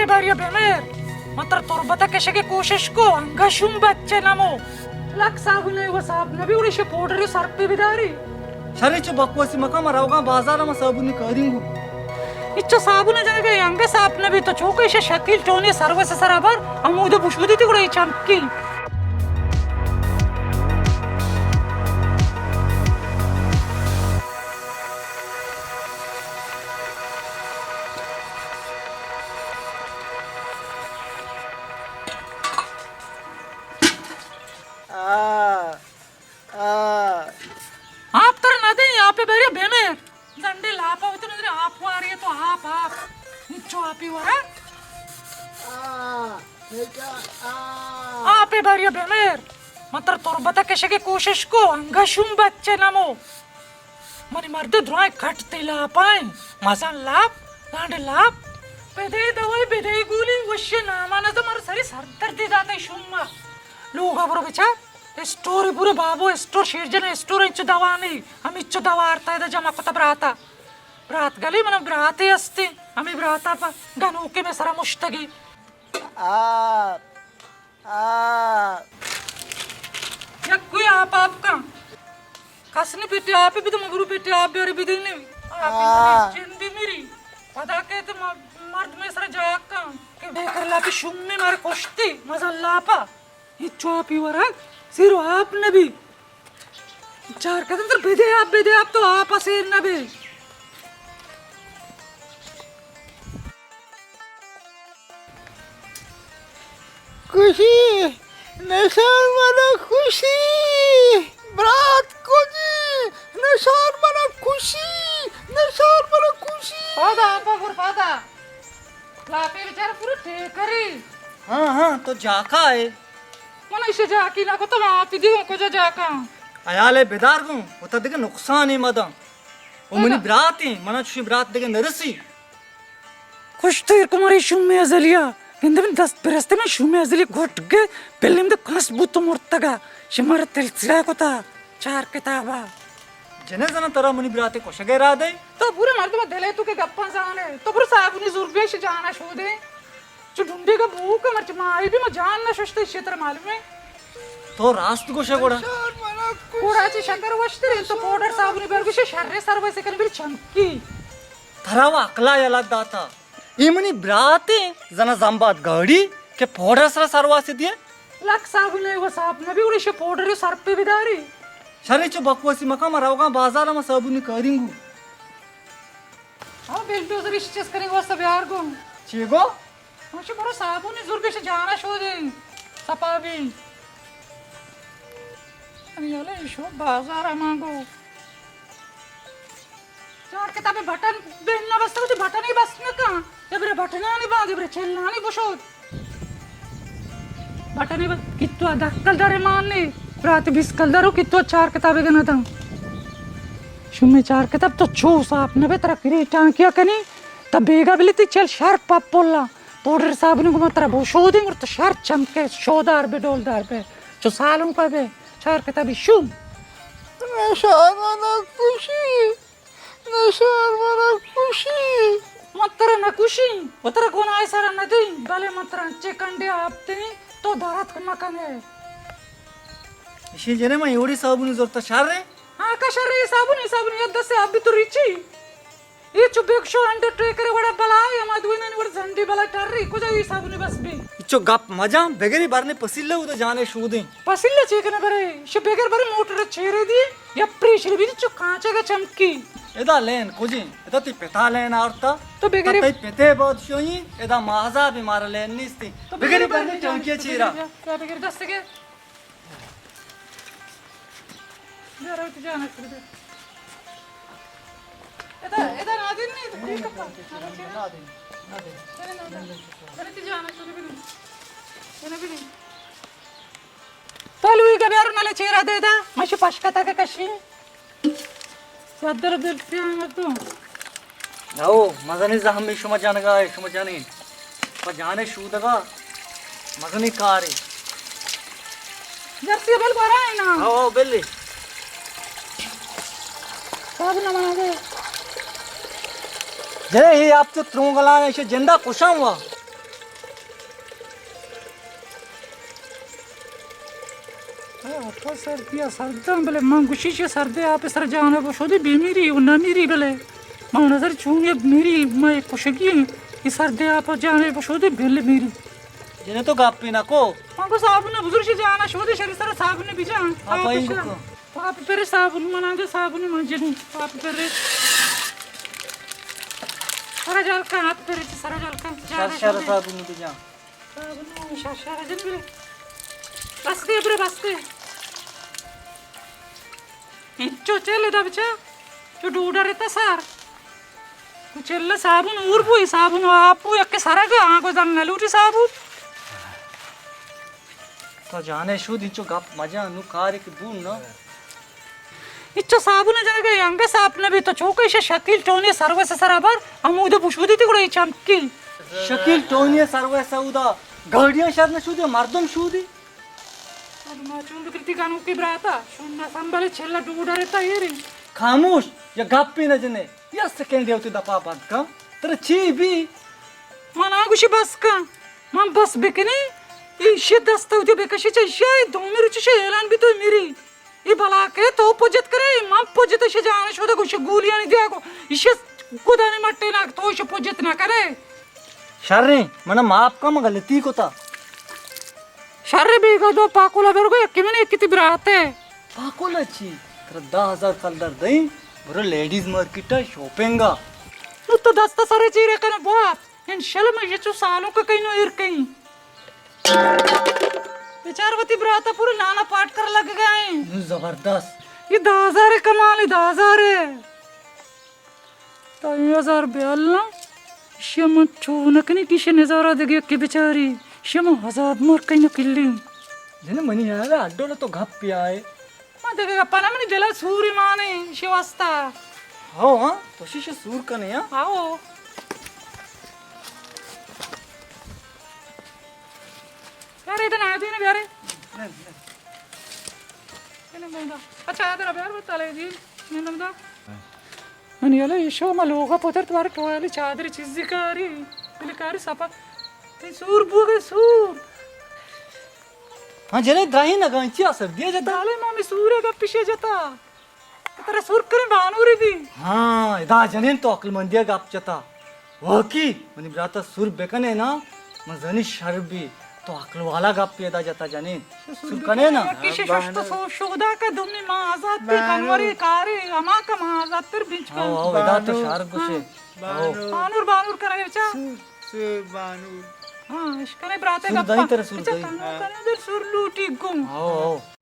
باریا بمیر، من ترا تربت ءَ کشگ ءِ کوشش کو، انگا شوم بچے نمو۔ لک صابون ءَ و صاف نبی، گڑا ایشی پوڈر ءَ سر پہ بداری۔ شرے چو بکواسی مکن، من روگاں بازار ءَ، من صابونی کاریں گوں۔ اچو صابون جنگے انگا صاف نبی، تو چوکہ ایشی شکیل ٹونی سروس سرا بر، ہمود بشودی تی گڑا ای چمکی۔ آ، آ۔ آپ ترا نہ دیں، آپ بری بمیر۔ زنڈے لاپا ہوتے نظر آپ واری تو آپ، آپ۔ چو آپی ورا۔ آ، بیٹا، آ۔ آپ بری بمیر۔ من ترا تربت ءَ کشگ ءِ کوشش کو، انگا شوم بچے نمو۔ منی مرد درائیں کٹ تی لاپائیں، مزن لاپ، لانڈ لاپ۔ بدے دوائی، بدے گولی، وشی ناما نزا، مر سری سر دردی داتا شوم۔ لوگا برو بچار، اسٹور پورے بابو اسٹور، شیرجن اسٹور، انچو دوا نہیں، ہم انچو دوا آرتا ہے، جمع کتا براتا۔ برات گلی من براتے ہستے، ہمیں براتا پا گنوکے میں سرا مشتگی۔ آ، آ۔ یک کوئی آپ آپ کن۔ کس نی پیٹی آپ بدو، مگرو پیٹی آپ بیاری بدینی۔ آپ آ۔ جن بی میری۔ پدا کہتے م-، مرد میں سر جا کن۔ کہ بے کر لاپی شوم میں مارے کشتی، مزن لاپا۔ ہچو آپی ورگ سیر و آپ نبی۔ چار قدم تر بدے آپ، بدے آپ تو آپ سیر نبی۔ خوشی، نشار منا خوشی، برات کجی، نشار منا خوشی، نشار منا خوشی۔ پادا، آپ پر پادا۔ لاپی بچار پورا ٹیکری۔ ہاں، ہاں، تو جاکا ہے۔ من ایشی جاکی نہ کتگ، آپی دیگوں کجا جاکاں؟ حیال ءَ بدار گوں، وتا دگہ نقصانے مداں۔ او منی برات ایں، منا چوشیں برات دگہ نرسی۔ کشتیر کمری شومیں ازلیا، گندے من دست برستے من شومیں ازلی گھٹ گے، پلیم دے کس بوت مرتگا، شمار تلسلا کتا، چار کتابا۔ جنزانا ترا منی برات کشگ ءِ ارادہ ئے؟ تو پورا مردم دل ءِ تو کہ گپاں زانے، تو برو صابونی زور بیش جانا شودے۔ چو ڈنڈیگا بوک مرچ مائی بھی ما جان نہ ششتے، شی ترا معلوم ہے۔ تو راست گوشے گڑا۔ گڑا چی شکر وشتر انت، تو پاؤڈر صابونی بر گوشے شر سر ویسے کن بل چمکی۔ ترا و عقلا یلہ داتا۔ اے منی براتے زنا زمبات گاڑی کہ پاؤڈر سرا سر واسے دیے۔ لک صابون ہے وہ صاف نبی، گڑا شی پاؤڈر سر پہ بداری۔ شرے چو بکواسی مکا، ما روگاں بازار ما صابونی کارینگو۔ ہاں، بلڈوزر اش چیز کنگ واسطہ بیار گوں۔ چی گو؟ ہمشی برو صابونی زور بیش جانا شودیں۔ سپا بی۔ انی حالا ایشو بازار مانگو۔ چار کتاب بٹن بین نہ بستا، تو بٹن ہی بس نہ کن۔ جبرے بٹنانی باز، جبرے چلانی بشود۔ بٹنے بس کتو دہ کلدار مان نے، برات بیس کلدارو کتو چار کتابے گنا داں۔ شمے چار کتاب تو چو صاف نبے، ترا کری ٹانکیا کنی، تا بیگا بلی تی چل شر پپولا۔ پاؤڈر صابونی گما ترا بو شودیں، اور تو شر چمکے، شودار بے، ڈولدار بے، چو سالوں کا بے، چار کتابی شوم۔ نشار منا کشی۔ نشار منا کشی۔ من ترا نہ کشی، و ترا گناہ سرا نہ دیں، بلے من ترا انچے کنڈے آپ دیں، تو درد مکنے۔ اشی جنے من یوڑی صابونی زورتا شر ہے؟ ہاں، کا شر ہے صابونی، صابونی یک دستے آپ بھی تو ریچی۔ یہ چو بیگ شو انڈر ٹیکر وڑا بلا، یا ما دوینانی وڑ زنڈی بلا ٹر ری، کجا یہ صابونی بس بھی؟ چو گپ مجاں، بگری برنے پسیلہ ادا جانے شودیں۔ پسیلہ چے کنا برے؟ شو بگر برے موٹر چیرے دی، یا پریشر بھی چو کانچے کا چمکی۔ ادا لین کجیں؟ ادا تی پتا لین آورتا۔ تو بگری تا تی پتے بادشاہی، ادا مازا بھی مارا لین نیستی۔ تو بگری بگری برنے برنے ٹانکیا چیرا۔ یا بگر دست کے۔ بیا، روی تو جانا کر دے۔ ادا، ادا نادین نہیں، تو کوئی کپا۔ نادین، نادین۔ تو جانا کر دے۔ تو لوی گبیارو نلے چیرا دے دا، مشی پشکتا کے کشی۔ صدر دل پیان تو۔ او، مزنی زحمی شما جانگا ہے، شما جانی۔ پا جانے شودگا، مزنی کاری۔ جرسی بل برائے نا۔ او، بلی۔ صاحب نہ مانگے۔ جے ہی آپ تو ترونگلا ہے، شے جندا کشاں وا۔ آپ سردی ءَ سرداں، بلے من گوشی چہ سردے آپ سر جان بشودی بمیری و نمیری، بلے ما نظر چون یک میری، ما یک کشگی ایں، اے سردے آپ جان بشودی بل میری۔ جنے تو گپی نکو۔ من کو صابون بزرگ جان شودی شری سر صابون بجان۔ آپ آئی بکو۔ آپ پر صابون منا دے، صابون من جنی۔ آپ پر۔ سر جل کن، آپ پر سر جل کن۔ شر شر صابون بجان۔ شر شر جن برے۔ بستے برے بستے۔ انچو چل ادا بچا۔ چو ڈوڈا رہتا سار۔ تو چل صابون اور بوئی، صابون آپ بوئی، اکے سرگا، آنگو زنگ لوٹی صابون۔ تو جانے شود انچو گپ مجان، نو کاری کہ بون نا۔ اچا صابون جنگا انگا صاف نہ بیت، تو چوکا ایشا شکیل ٹونی سروس سرا بر، ہمودے بشودی تی گڑا اے چمکی۔ شکیل ٹونی سروس اودا گاڑیاں شر نہ شودی، مردم شودی۔ اب ما چون بکرتی گانو کی براتا، شون نہ سنبھلے چلا ڈوڈا رہتا اے رے۔ خاموش، یا گپی نہ جنے، یا سیکنڈ وتی دپا بند کن، ترا چی بی؟ من آ گوشی بس کن، من بس بکنی، ایشی دست وتی بکشی چہ ایشی دومی روچی شہ اعلان بی تو میری۔ اے بلا کہ تو پجت کرے، من پجت شہ جان شودہ گوشے گولیانی دیاگو۔ ایشی کدانی مٹے ناک تو ایشی پجت نہ کرے۔ شریں، من معاف کن، من غلطی کتا۔ شر بیگا دو پاکولا برگو یکی من یکی تی براتے۔ پاکولا چی؟ ترا دہ ہزار کلدار دئیں، برو لیڈیز مارکیٹا شاپنگا۔ نو تو دستا سرے چیرے کنے بوات۔ انشاءاللہ من یہ چو سالوں کا کہیں نو ایر کہیں۔ بیچار وتی براتا پورے نانا پاٹ کر لگ گئے ہیں۔ نو زبردست۔ یہ دہ ہزار کمال ہے، دہ ہزار ہے۔ دہ ہزار بے اللہ۔ شما چو نکنی کہ شما نظارہ دگے کہ بیچاری۔ شما عذاب مر کہیں نو کلی۔ جن منی حیال ہے اڈو تو گپ پہ آئے۔ ما دگہ گپا نہ، منی دل ء سوری مانے، ایشی واسطہ۔ ہو، ہاں، تو شیشہ سور کنے، ہاں؟ ہو۔ بیارے، ادا نادین بیارے۔ اچھا، ادھر بیار، بتا لے دین۔ منی حیال ء ایشو ما لوگ ء پتر توار ٹوالی چادر چیزی کاری، بلے کاری سپا۔ تئی سور بوگ ء سور۔ ہاں جنین، دراہیں نگاں چیا سردی ء جتا؟ دالے ما ہمے سور ء گپ پیشے جتا۔ ترا سور کریں بانوری بی۔ ہاں، ادا جنین تو عقل مندی ء گپ جتا۔ واقعی، منی براتا سور بکنے نا، من زنی شر بی۔ تو عقل والا گپے ادا جتا جنین۔ سور کنے نا؟ یکی شش تو سو شودا کا دومی ما آزاد تی کنوری کاری، ہما کا ما آزاد تر بنچ کن۔ ہاں، ہاں، ادا تو شر گوشے۔ ہاں۔ بانور، بانور کرے چا؟ سور، سور بانور۔ ہاں، اشکنے براتے سور گپا۔ دائی ترا سور اچھا، دائی۔ کنو کنے در سور لوٹی گم۔ ہاں، ہاں۔